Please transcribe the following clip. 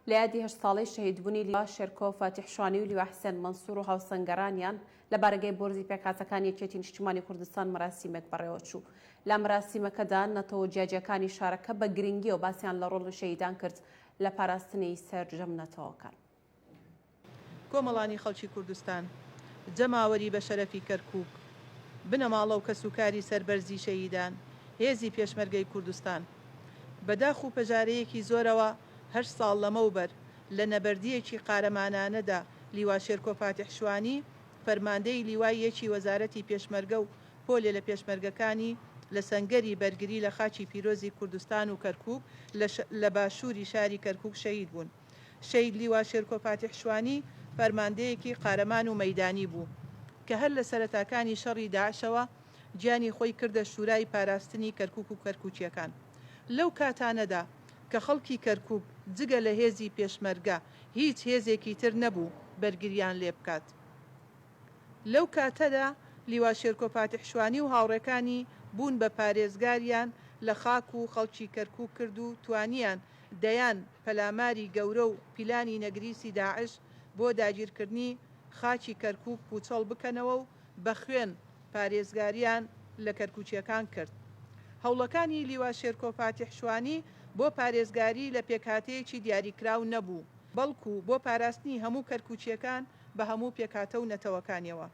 لە یادی هەشت ساڵەی شەهیدبوونی لیوا شێرکۆ فاتیح شوانی و لیوا حسێن مەنسوور و هاوسەنگەرانیان لە بارەگای بۆرزی پێکهاتەکانی یەکێتی نیشتیمانی کوردستان مەراسیمێک بەڕێوەچوو. لە مەراسیمەکەدا نەتەوە جیاجیاکانی شارەکە بە گرنگیەوە باسیان لە ڕۆڵی شەهیدان کرد لە پاراستنی سەرجەم نەتەوەکان. کۆمەڵانی خەڵکی کوردستان، جەماوەری بەشەرەفی کەرکووک، بنەماڵە و کەسوکاری سەربەرزی شەهیدان، هێزی پێشمەرگەی کوردستان. بە داخ و پەژارەیەکی زۆرەوە هەشت ساڵ لەمەوبەر لە نەبەردییەکی قارەمانانەدا لیوا شێرکۆ فاتیح شوانی فەرماندەی لیوای یەکی وەزارەتی پێشمەرگە و پۆلێ لە پێشمەرگەکانی لە سەنگەری بەرگری لە خاکی پیرۆزی کوردستان و کەرکووک لە لە باشووری شاری کەرکووک شەهید بوون. شەهید لیوا شێرکۆ فاتیح شوانی فەرماندەیەکی قارەمان و مەیدانی بوو کە هەر لە سەرەتاکانی شەڕی داعشەوە گیانی خۆی کردە شورای پاراستنی کەرکوک و کەرکوکییەکان. لەو کاتانەدا کە خەڵکی کەرکوک جگە لە هێزی پێشمەرگە هیچ هێزێکی تر نەبوو بەرگریان لێ بکات. لەو کاتەدا لیوا شێرکۆ فاتیح شوانی و هاوڕێکانی بوون بە پارێزگاریان لە خاک و خەڵکی کەرکوک کرد و توانیان دەیان پەلاماری گەورە و پیلانی نەگریسی داعش بۆ داگیرکردنی خاکی کەرکوک پوچەڵ بکەنەوە و بە خوێن پارێزگاریان لە کەرکوکییەکان کرد. هەوڵەکانی لیوا شێرکۆ فاتیح شوانی بۆ پارێزگاری لە پێکهاتەیەکی دیاریکراو نەبوو، بەڵکو بۆ پاراستنی هەموو کەرکوکییەکان بە هەموو پێکهاتە و نەتەوەکانیەوە.